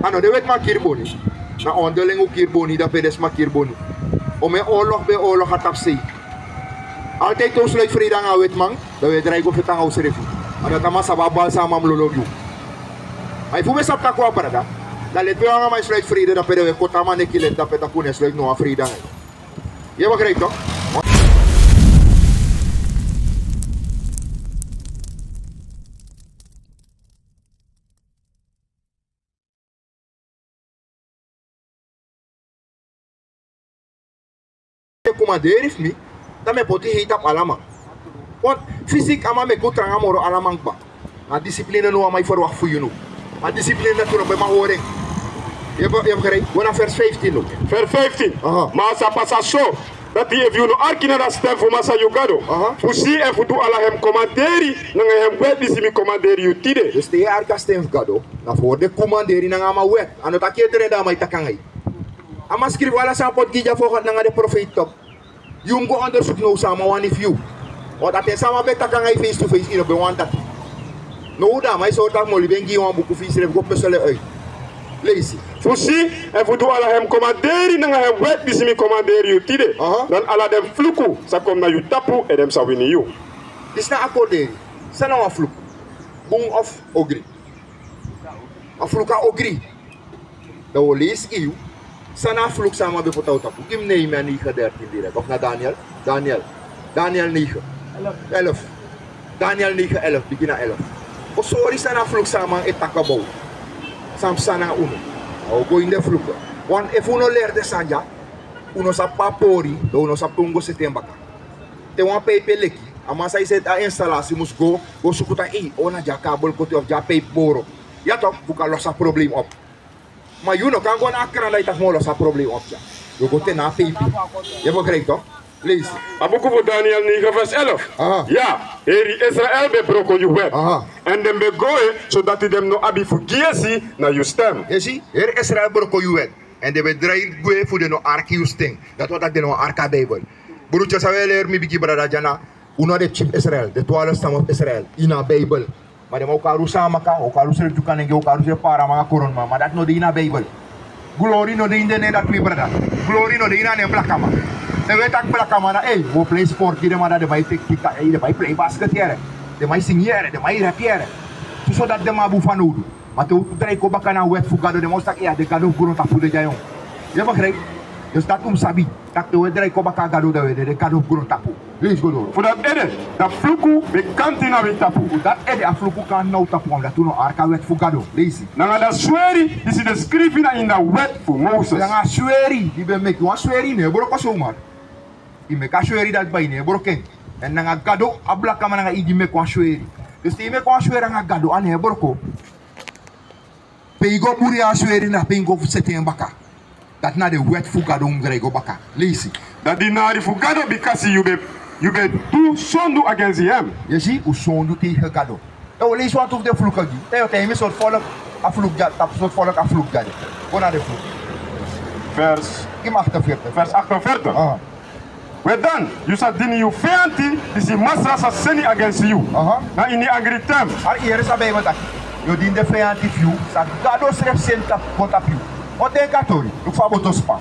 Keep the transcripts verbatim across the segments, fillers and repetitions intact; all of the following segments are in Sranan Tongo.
A no den wetiman kiri boni. Na onderling un kiri boni, dape den sma kiri boni. Un mu e oorlog ben e oorlog na tapusei. Altijd te un sluit vrede nanga a wetiman, dan un e drai go feti nanga unsrefi. A dati a man sabi a bal san a man mu lolo gi unu. Ma efu un ben sabi tak' un a brada, dan leti pe wan nanga man e sluit vrede, dape den un e koti a man neki leti, dape tak' un no e sluit no wan vrede nanga yu. Yu e begrijp toch? Te kumanderi fu mi, dan mi e poti hei tapu ala man. Want fysiek a man meki un tranga moro ala man kba. Na discipline no wan man e verwacht fu yu no. Ma discipline na tron ben man hori en. Yu e begrijp? Go na vers vijftien no. Vers vijftien. Aha. Ma a sa pasa so, dati efu yu no arki na a stem fu Masra yu Gado, aha, fu si èn fu du ala en komanderi nanga en wet disi mi komanderi yu tide. Dus te yu e arki a stem fu Gado, na fu hori den komanderi nanga a man wet. A no taki yu e drai dan a man e taki nanga yu. A man skrifi ala san a poti gi dya fu nanga den profeiti toch. Yu mu go ondersuku now san a man wani fu yu. Want a ten san a man ben taki nanga yu face to face, yu no ben wani dati. Now dan a man e sori tak' mi o libi en gi yu wan buku fu yusrefi go pesel en uit. Leisi. Fu si èn fu du ala en komanderi nanga en wet disi mi komanderi yu tide. Aha. Dan ala den fluku sa kon na yu tapu èn den sa wini yu. Disi na a kondee. San na wan fluku? Bun of ogri? A fluku a ogri. Dan un o leisi gi yu san na a fluku san a man ben poti na un tapu. Gi mi Nehemia negen dertien direct. Of na Daniel? Daniel. Daniel negen. Elf. Daniel negen elf, bigin na elf. Un o sori san na a fluku san a man e taki about. San psa nanga unu. A o go ini den fluku. Want efu un no leri den sani dya, un no sabi pe a pori, dan un no sabi pe un go seti en baka. Te wan peipi e leki, a man san e seti a installasi mus go, go suku taki, ei, o na dya kabel koti of dya peipi boro. Ya toch, fu kan losi a problem op. Ma yu no kan go na a kran dan yu taki mi o losi a problem op dya. Yu o go te na a peipi. Yu e begrijp toch? Leisi. A buku fu Daniel negen vers elf. Aha. Ya, heri Israel ben broko yu wet. Aha. Èn den ben gwe, sodati den no abi fu gi yesi na yu stem. Yesi, heri Israel broko yu wet. Èn den ben drai gwe fu den no arki yu stem. Dati wani taki den no arki a Bijbel. Broeders, san un e leri mi bigi brada dya na, un na den pikin fu Israel, den twaalf stam fu Israel, ini a Bijbel. Ma den man o kari un Saamaka, o kari unsrefi Dyukanenge, o kari unsrefi Paramanga, Koronman, ma dati no de ini a Bijbel. Glori no de ini den nen dati, mi brada. Glori no de ini a nen blakaman. Te un e taki blakaman na, ei, un o prei sport gi den man, dan den man e teki pika, ei, den man e prei basket yere. Den man e singi yere, den man e rap yere. Soso dati den man abi un fanowdu. Ma te un drai kon baka na a wet fu Gado, den man o si taki, ya, den gado fu grontapu de dya. Yu e begrijp? Dus dati un mus sabi. Taki te un e drai kon baka na Gado, dan un e de den gado fu grontapu. Leisi go doro. Fu dati ede, da fluku ben kanti na wi tapu. Fu dati ede, a fluku kanti na un tapu, omdat un no arki a wet fu Gado. Leisi. Nanga da sweri disi den skrifi na ini da wet fu Moses. Nanga a sweri, yu ben meki wan sweri, yu no e broko so, man. Yu meki a sweri dati, ma yu no e broko en. Èn nanga Gado, a blakaman nanga yu di meki wan sweri. Dus te yu meki wan sweri nanga Gado, a no e broko. Pe yu go buri a sweri, na pe yu go fu seti en baka. Dati na den wet fu Gado, un mus drai go baka. Leisi. Da dinari fu Gado, bikasi yu ben, yu ben du sondu agensi hem. Yu e si, un sondu tegen Gado. Dan un o leisi wantu fu den fluku gi. Dan yu o taigi mi sortu folku a fluku dya, tapu sortu folku a fluku dya de. Go na den fluku. Vers. Gi mi achtenveertig. Vers achtenveertig. Aha. We dan, yu sa dini yu feyanti disi Masra sa seni agensi yu. Aha. Na ini angri ten. Al yere san Bijbel taki. Yu o dini den feyanti fu yu, san Gado srefi seni tapu, kon tapu yu. Un denki a tori, luku fa a boto span.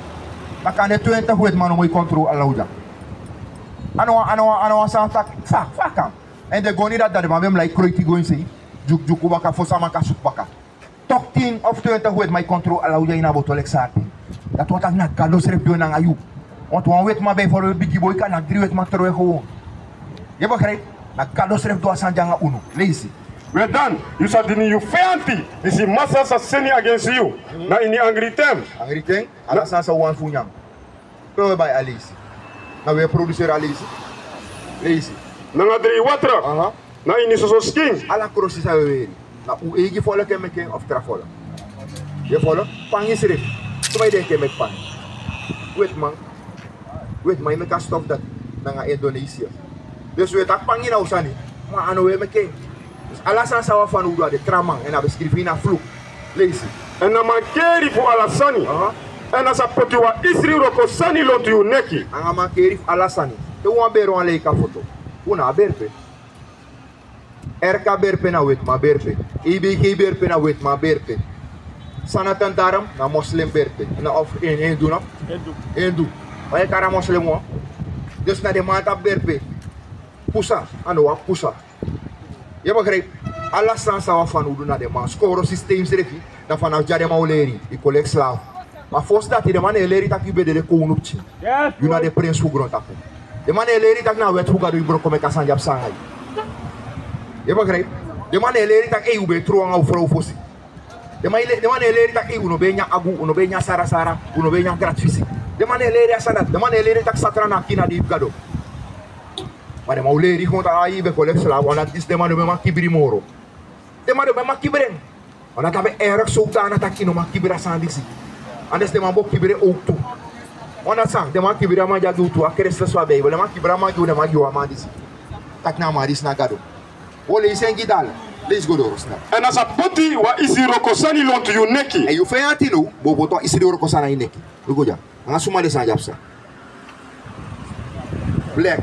Ma kande twenti wetiman no man e kontrol ala un dya. A no wan, a no wan, a no wan sani taki, fa, fa a kan. Èn den goni dati, dan den man ben mus lai kroiti go ini sei. Dyukudyuku baka, fosi a man kan suku baka. Toch tin of twenti wetiman e kontrol ala un dya ini a boto leki sani. Dati wani taki na Gado srefi du en nanga yu. Want wan wetiman ben e folo, bigi boi, kan naki dri wetiman trowe gewoon. Yu e begrijp? Na Gado srefi du a sani dya nanga unu. Leisi. We dan, yu sa dini yu feyanti disi Masra sa seni agensi yu. Na ini angri ten. Angri ten, ala sani san un wani fu nyan. Pe un e bai aleisi? Na un e produseri aleisi? Leisi. Nanga dreiwatra. Aha. Na ini soso skin. Ala krosi san un e weri, na un eigi folku e meki en of tra folku? Yu e follow? Pangi srefi. Suma e denki e meki pangi? Wetiman. Wetiman e meki a stof dati nanga Indonesia. Dus un e taki pangi na un sani, ma a no un e meki en. Dus ala sani san wi abi fanowdu, a de tra man, èn a ben skrifi ini a fluku. Leisi. Èn na mankeri fu ala sani. Aha. Èn a sa poti wan isri wroko sani lontu yu neki. Nanga mankeri fu ala sani. Te un wani beri wan leika foto, un no abi beripe. R K beripe na wetiman beripe. E B G beripe na wetiman beripe. Sanatan Daram na moslim berpe. Na of en, en du no? En du. En du. Wan e kari a moslim wan. Dus na den man tapu berpe. Pusa, a no wan pusa. Yu e begrijp? Ala sani san wan fanowdu na den man. Skoro systeem srefi, na fanafu dya den man o leri, yu kon leki slaaf. Ma fosi dati den man no e leri tak' yu ben de den kownu pikin. Yu na den prins fu grontapu. Den man no e leri tak' na a wèt fu Gado yu broko meki a sani dya psa nanga yu. Yu e begrijp? Den man no e leri tak' ei, u ben e trow nanga u frow fosi. Den man e le-, den man no e leri tak' ei, u no ben e nyan agu, u no ben e nyan sarasara, u no ben e nyan gratfisi. Den man no e leri a sani dati. Den man no e leri tak' Satra na a kina dei fu Gado. Ma den man o leri kon taki a yu ben kon leki slaaf, wan dati disi den man no ben man kibri moro. Den man no ben man kibri en. Wan dati a ben erg so, u tan na taki yu no man kibri a sani disi. Anders den man bo kibri en owktu. Wan dati san, den man kibri a man dya gi u tu, a Kristus fu a Bijbel. Den man kibri a man gi u, den man gi u a man disi. Taki na a man disi na Gado. Wo leisi en gi dal, leisi go doro snel. Èn a sa poti wan isi wroko sani lontu yu neki. Èn yu feyanti now bo poti wan isi wroko sani na yu neki. Luku dya. Nanga suma den sani dya psa. Black.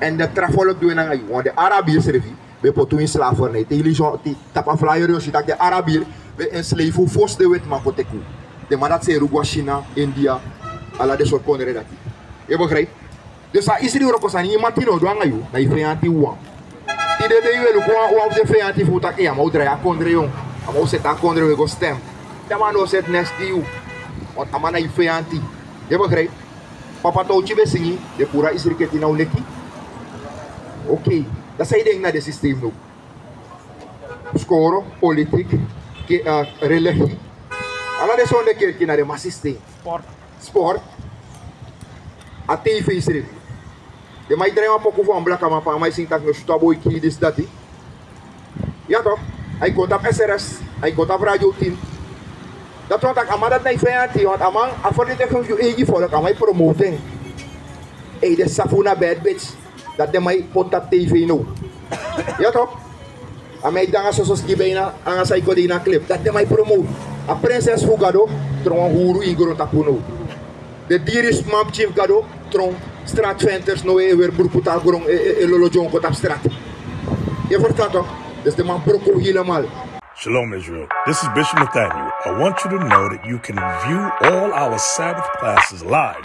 Èn den tra folku du en nanga yu. Want den Arabier srefi ben poti u ini slavernij. Te yu leisi wan, te tapu a flyer yu o si tak' den Arabier ben ensleifu fosi den wetiman kon teki u. Den man dati seri u go na China, India, ala den sortu kondre dati. Yu e begrijp? Dus a isi wroko sani, yu mati no du anga yu, na yu feyanti wawan. Tide te yu e luku wan, wan fu den feyanti fu u taki, ei, a man o drai a kondre, yon. A man o seti a kondre, we go stem. Te a man no o seti neks gi yu. Want a man na yu feyanti. Yu e begrijp? Papa Towtyi ben singi, den puru a isri keti na u neki. Oké. Dati san yu denki na den systeem now. Skoro, politik, ke-, eh, religie. Ala den son den kerki na den man systeem. Sport. Sport. A tv srefi. Den man e drai wan poku fu wan blakaman, pe a man e singi tak' mi o sutu a boi kii, disi dati. Ya tok. A e kon tapu S R S, a e kon tapu Radio Tin. Dati wani taki a man dati na yu feyanti, want a man, a verdedigen fu yu eigi folku, a man e promote en. Ei, den sisa fu u na bad bitch. Dati den man e poti tapu tv now. Ya tok. A man e de anga soso ski bijna, anga san e kon de ini a clip. Dati den man e promote. A prinses fu Gado tron wan huru ini grontapu now. Den diri sma pikin fu Gado tron straatventers now, e weri bruku tapu gron, e, e, e lolo dyonko tapu straat. Yu e ferstan tok? Dus den man broko helemaal. Shalom, Israel. This is Bishop Nathaniel. I want you to know that you can view all our Sabbath classes live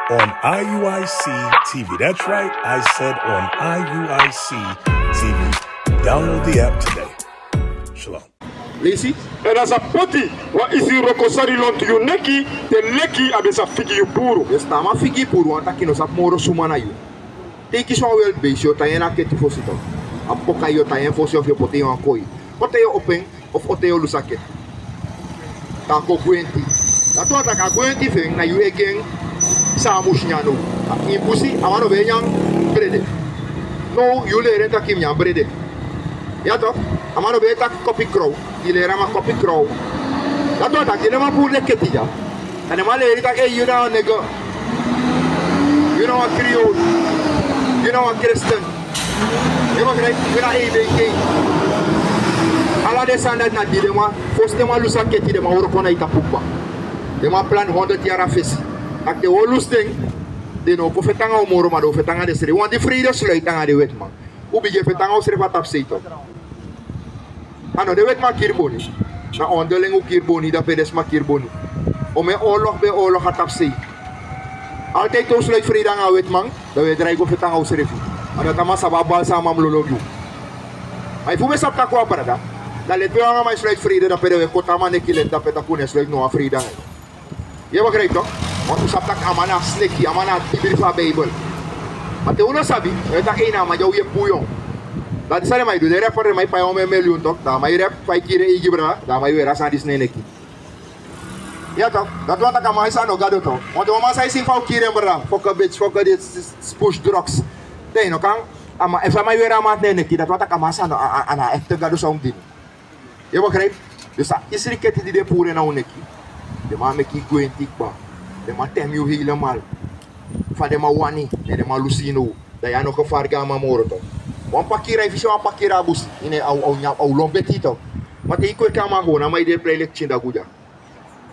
on I U I C T V. That's right, I said on I U I C T V. Download the app today. Shalom. Leisi. Èn a sa poti wan isi wroko sani lontu yu neki, te leki a ben sa figi yu puru. Yu e si, te a man figi yu puru, wani taki yu no sabi moro suma na yu. Te yu kisi wan wilde beest, yu o tan en na keti fosi tok. A poka, yu o tan en fosi of yu o poti en ini wan koi. Ote yu o opo en, of ote yu o lusu a keti. Dan a kon gwenti. Dati wani taki a gwenti fu en na yu e gi en san a musu nyan now. A ini busi, a man no ben e nyan brede. Now yu leri en taki yu mus nyan brede. Ya tok, a man no ben e taki kopi krow. Yu leri a man kopi krow. Dati wani taki te den man puru den keti dya, dan den man leri taki, ei, yu na wan nigger. Yu na wan Creool. Yu na wan Christen. Yu e begrijp? Yu na A B K. Ala den sani dati na di den man, fosi den man lusu a keti, den man wroko na yu tapu kba. Den man plan honderd yari na fesi. Taki te wi o lusu den, den no o kon feti anga wi moro, ma den o feti anga densrefi. Wan di vrede sluit anga den wetiman. Un bigin e feti anga unsrefi na tapusei tok. A no den wetiman kiri Boni. Na onderling un kiri Boni, dape den sma kiri Boni. Omeni oorlog ben e oorlog na tapusei. Altijd te un sluit vrede anga wetiman, dan un e drai go feti anga unsrefi. Ma dati a man sabi a bal san a man mus lolo gi un. Ma efu un ben sabi taki un a brada, dan leti pe wan nanga man e sluit vrede, dape den un e koti a man neki, leti dape taki un no e sluit no wan vrede anga yu. Yu e begrijp tok? Want un sabi taki a man na sneki, a man na dibri fu a Bijbel. Ma te un no sabi, un e taki, ei, na a man dya un yepi un, yon. Dati san den man e du, den rapper, den man e pai en omeni miliyun tok, dan a man e rap, fa a e kiri en eigi brada, dan a man e weri a sani disi na en neki. Ya tok, dati wani taki a man disi a no Gado tok. Want wan man san e singi fa un kiri en brada, fokke bitch, fokke dit, s-, s-, push drugs. Te yu no kan, a man, efu a man e weri a man dati na en neki, dati wani taki a man disi a no, a, a, a na a echte Gado san un mus dini. Yu e begrijp? Dus a isri keti di den puru en na un neki, den man meki yu gwenti kba. Den man tèm yu helemaal. Fa den man wani, èn den man lusu yu now. Dan yu a no gevaar gi a man moro tok. Wan pakira, efu yu si wan pakira a busi, yu no, a o, a o nyan, a o lon beti yu tok. Ma te yu kweki a man, na a man e de e prei leki pikin dagu dya.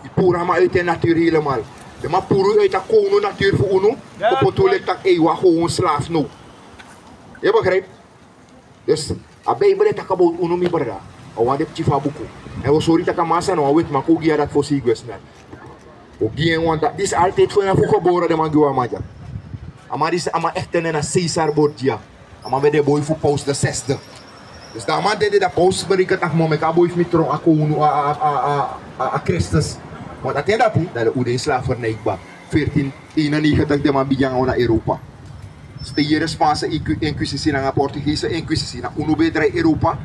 Yu puru a man uit en natuur helemaal. Den man puru yu uit a kownu natuur fu unu, kon poti unu leki taki, ei, wan gewoon slaaf now. Yu e begrijp? Dus a Bijbel e taki about unu, mi brada. A wan de pikin fu a buku. Èn wi o sori taki a man san na wan wetiman kon gi ya dati fosi i gwe sma. O gi en wan dati. Disi altide fu en na fu gebore den man gi wan man dya. A man disi a man ekte nen na Cesar Borgia. A man ben de boi fu Paus de sesde. Dus dan a man dede, dan Paus beriken taki mi o meki a boi fu mi tron a kownu, a, a, a, a, a Kristus. Want a ten dati, dan den un de ini slavernij kba. Veertien eenennegentig den man bigin nanga unu na Europa. Te yere Spaanse inki-, inkwisisi nanga Portugese inkwisisi, na unu ben e drai Europa.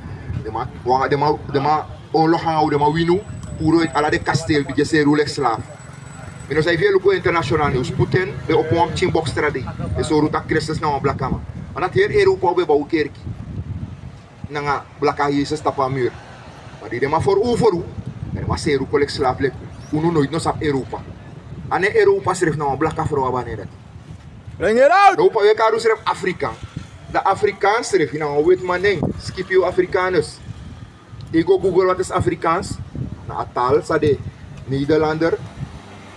Den man wanga, den man, den man oorlog nanga unu, den man wini unu, puru unu ini ala den kasteel, bigin seri unu leki slaaf. Mi no sabi efu yu e luku international news, Putin ben opo wan pikin bokstra dei, e sori unu taki Kristus na wan blakaman. Ma dati heri Europa o ben bouw kerki nanga blaka Yesus tapu a muur. Ma di den man fori unu, fori unu, dan den man seri unu kon leki slaaf leki unu. Unu noiti no sabi Europa. A nen Europa srefi na wan blaka frow abi a nen dati. Bring it out! Europa, wi e kari unsrefi Afrikaan. Dan Afrikaan srefi na wan wetiman nen, Scipio Africanus. Te yu go Google wat is Afrikaans, na a taal san den Nederlander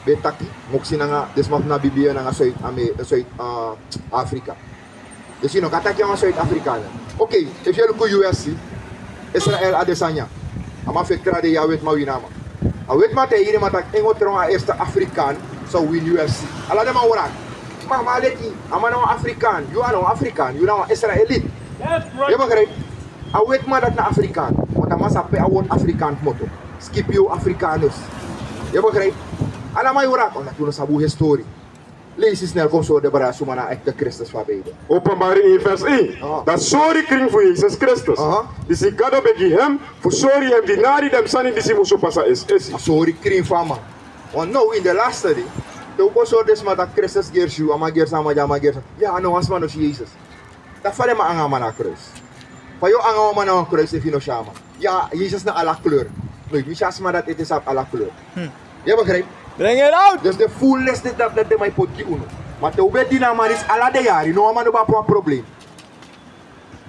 ben taki, moksi nanga den sma fu Namibia nanga Zuid-Ame-, Zuid, ah, Afrika. Dus yu no kan taki a wan Zuid-Afrikaan. Oké, efu yu e luku U F C, Israel Adesanya. A man feti tra dei, a wetiman wini a man. A wetiman taigi den man taki en o tron a eerste Afrikaan san o wini U F C. Ala den man wraki. Ma a man leki, a man na wan Afrikaan, yu a no wan Afrikaan, yu na wan Israëliet. Yu e begrijp? A wetiman dati na Afrikaan. Want a man sabi pe a word Afrikaan kmoto. Scipio Africanus. Yu e begrijp? Ala man e wraki, omdat yu no sabi un historie. Leisi snel kon sori den brada suma na a ekte Kristus fu a Bijbel. Openbaring één vers één. Aha. Dati sori krin fu Yesus Kristus. Aha. Disi Gado ben gi hem fu sori en winari den sani disi musu pasa esi esi. A sori krin fu a man. Want now in de laatste dei, te un kon sori den sma taki Kristus gersi yu, a man gersi a man dya, a man gersi. Ya, a no wan sma no si Yesus. Dan fa den man anga a man na a kruis? Fa yu o anga wan man na wan kruis efu yu no si a man? Ya, Yesus na ala kleur. No, yu si a sma dati ete sabi ala kleur. Hmm. Yu e begrijp? Bring it out! Dus den fullness dati, dati den man e poti gi unu. Ma te un ben dini a man disi ala den yari, no wan man no ben abi wan problem.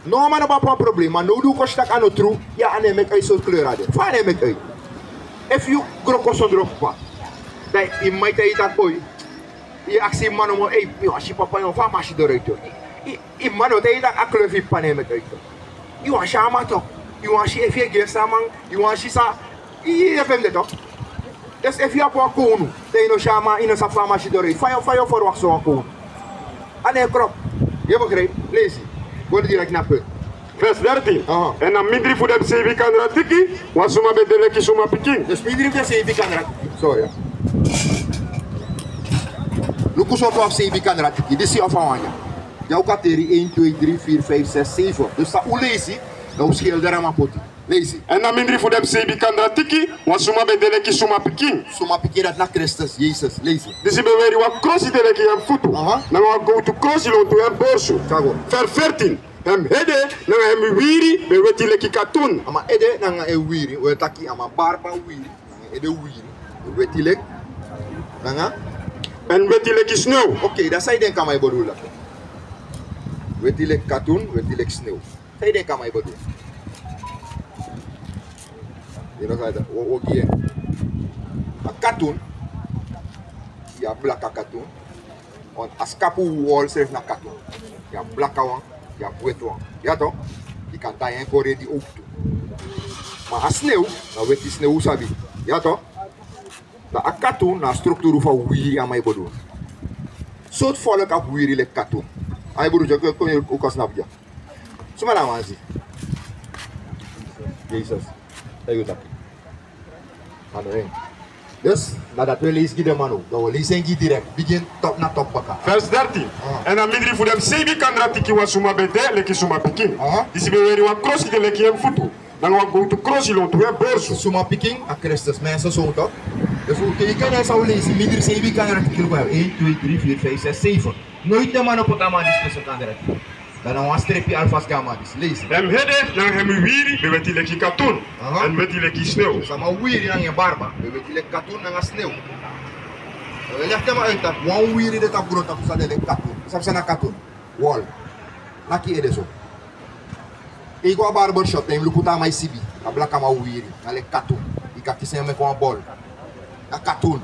No wan man no ben abi wan problem, ma now di un kon si taki a no tru, ya, a no e meki uit sortu kleur a de. Fa a no e meki uit? Efu yu gro kon sondro p'pa, dan yu mama e taigi yu taki, oi, yu e aksi yu mama nomo, ei, mi wani si p'pa, yu, fa a man si doro yu tu. Yu, yu mama no taigi yu taki a kleur fu yu p'pa no e meki uit. Yu wani si a man tu. Yu wani si efu yu e gersi a man, yu wani si san. Yu, yu e fende tu. Dus efu yu abi wan kownu, dan yu no si a man, yu no sabi fa a man si doro yu. Fa yu, fa yu o ferwakti so wan kownu? A no e krop. Yu e begrijp? Leisi. Go direct na punt. Vers dertien. Aha. Èn na mindri fu den seibi kandratiki wan suma ben de leki suma pikin. Dus mindri fu den seibi kandratiki. Sorry. Luku sortu fu seibi kandratiki. Disi of a wan dya. Dya un kan teri één, twee, drie, vier, vijf, zes, zeven. Dus san un leisi, dan un skelderi a man poti. Leisi. Èn na mindri fu den seibi kandratiki wan suma ben de leki suma pikin. Suma pikin, dati na Kristus, Yesus. Leisi. Disi ben weri wan krosi de leki en futu. Aha. Nanga wan gowtu krosi lontu en borsu. Sa go. Vers veertien. En ede nanga en wiwiri ben weti leki katun. A man ede nanga en wiwiri, wi e taki a man barba wiwiri, nanga en ede wiwiri ben weti leki, nanga. En weti leki snew. Oké, dan san yu denki a man e bedoel dati? Weti leki katun, weti leki snew. San yu denki a man e bedoel? Yu no sabi dati, wi o, wi o gi en. A katun, yu abi blaka katun. Want a skapu wol srefi na katun. Yu abi blaka wan, yu abi weti wan. Ya toch? Yu kan daai en kon redi owktu. Ma a snew, na weti snew un sabi. Ya toch? Dan a katun na a strukturu fu a wiwiri a man e bedoel. Sortu folk abi wiwiri leki katun? A man e bedoel, kon, kon, kon, kon snapu dya. Suma na a man si? Yesus. San yu taki? A no en. Dus, na dati wi e leisi gi den man now. Dan wi o leisi en gi yu direct. Bigin top na top baka. Vers dertien. Ah. Èn na mindri fu den seibi kandratiki wan suma ben de leki suma pikin. Ah. Disi ben weri wan krosi de leki en futu. Nanga wan gowtu krosi lontu en borsu. Suma pikin? A Kristus. Ma en so so toch. Dus un teki en san un leisi, mindri seibi kandratiki, luku, één, twee, drie, vier, vijf, zes, zeven. Noiti den man no poti a man disi pe so kandratiki. Dan na wan strepi alfasi gi a man disi. Leisi. En ede nanga en wiwiri ben weti leki katun. Aha. Èn weti leki snew. Sama wiwiri nanga en barba ben weti leki katun nanga snew. Wi e legi den man uit taki wan wiwiri de tapu grontapu san de leki katun. Sabi san na katun? Wol. Naki ede so. Te yu go a barbershop, dan yu mus luku te a man e sibi. A blakaman wiwiri, na leki katun. Yu kan kisi en meki wan bol. Na katun.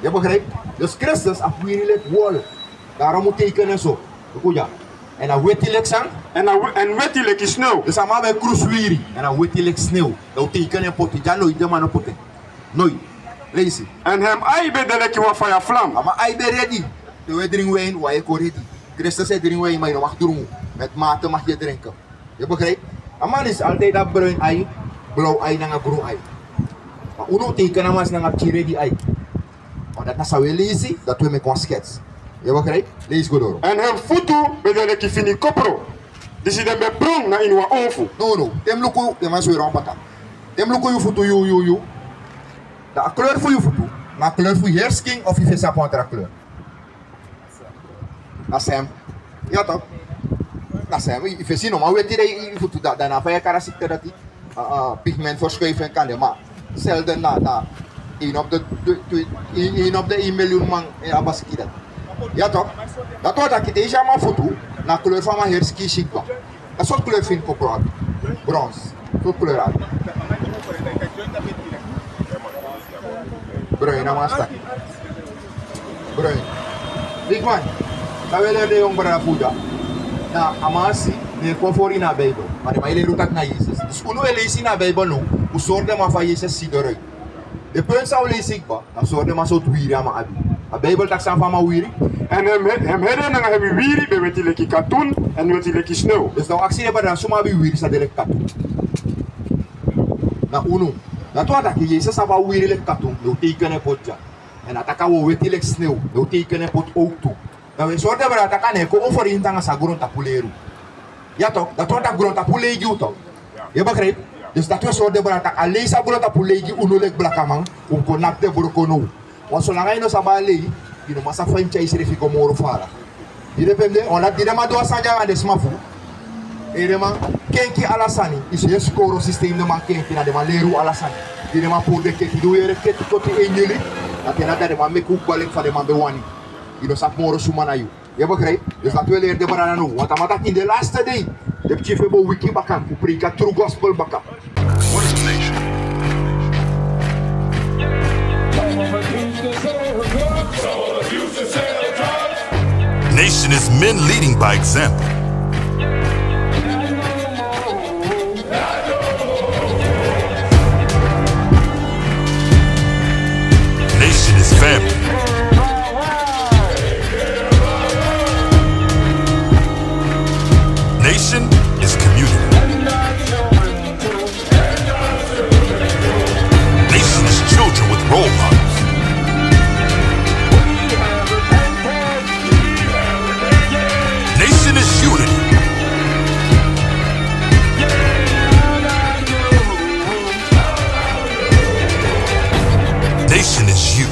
Yu e begrijp? Dus Kristus abi wiwiri leki wol. Daarom un teken en so. Luku dya. Èn a weti leki san? En a we-, en weti leki snew. Dus a man ben krusu wiri, en a weti leki snew. Dan un teken en poti, dya noiti den man no poti en. Noiti. Leisi. En hem ai ben de leki wan faya flam. A man ai ben redi. Te un e dringi win, un ai e kon redi. Kristus e dringi win, ma yu no mag drungu. Met mate mag yu drinken. Yu begrijp? A man disi altijd abi bruin ai, blaw ai nanga grun ai. Ma unu teken a man disi nanga pikin redi ai. Ma dati na san un e leisi, dati un e meki wan skets. Yu begrijp? Leisi go doro. En hem futu ben de leki fini kopro, disi den ben bron na ini wan onfu. No, no. Te mi luku, den man sweri wan paka. Te mi luku yu futu, yu, yu, yu. Dan a kleur fu yu futu na a kleur fu yu heri skin of yu fesi abi wan tra kleur? Na sem. Ya toch? Na sem. Yu fesi no man weti, dan yu futu, dan, dan na fa yu e kari a sikte dati. Ah, ah, pigment verschuiving kan de, ma zelden na, na een op de, de, de, een, een op de een miljoen man, eh, abi a skin dati. Ya toch? Dati wani taki te yu si a man futu, na kleur fu a man heri skin siki kba. A sortu kleur fini kopro abi? Brons. Sortu kleur abi? Bruin, a man sani. Bruin. Big man, san un e leri den yongu brada fu un dya? Na a man si, ne kon fori na Bijbel. Ma den man e leri un taki na Yesus. Dus unu e leisi na Bijbel now, un sori den man fa Yesus si eruit. Den punt san un leisi kba, na sori den man sortu wiri a man abi. A Bijbel taki san fa a man wiri. En hem, hem heri nanga hem wiwiri ben weti leki katun, en weti leki snew. Dus dan un aksi den brada, suma abi wiwiri san de leki katun? Na unu. Dati wani taki Yesus abi a wiwiri leki katun, ne un teken en poti dya. En a taki a wi o weti leki snew, ne un teken en poti owktu. Dan un e sori den brada taki a no e kon overeen nanga san grontapu leri un. Ya toch, dati wani taki grontapu lei gi un toch. Yu begrijp? Dus dati un e sori den brada taki a lei san grontapu lei gi unu leki blakaman, un kon naki den broko now. Want solanga yu no sabi a lei, yu no man sa feni tyari yusrefi go moro fara. Yu de pe mi de, omdat di den man du a sani dya nanga den sma fu u, den man kenki ala sani, yu si, yu e skoro systeem, den man kenki, na den man leri un ala sani. Di den man puru den keti, di un yere keti koti en yuli, na te na dan den man meki un kba leki fa den man ben wani. Yu no sabi moro suma na yu. Yu e begrijp? Dus dati un e leri den brada now. Want a man taki ini den laste dei, den pikin fu en bo wiki baka, fu preiki a tru gospel baka. What is a nation? Nation is men leading by example. Nation is family. Nation is community. Nation is children with role models. Nation is unity. Nation is you.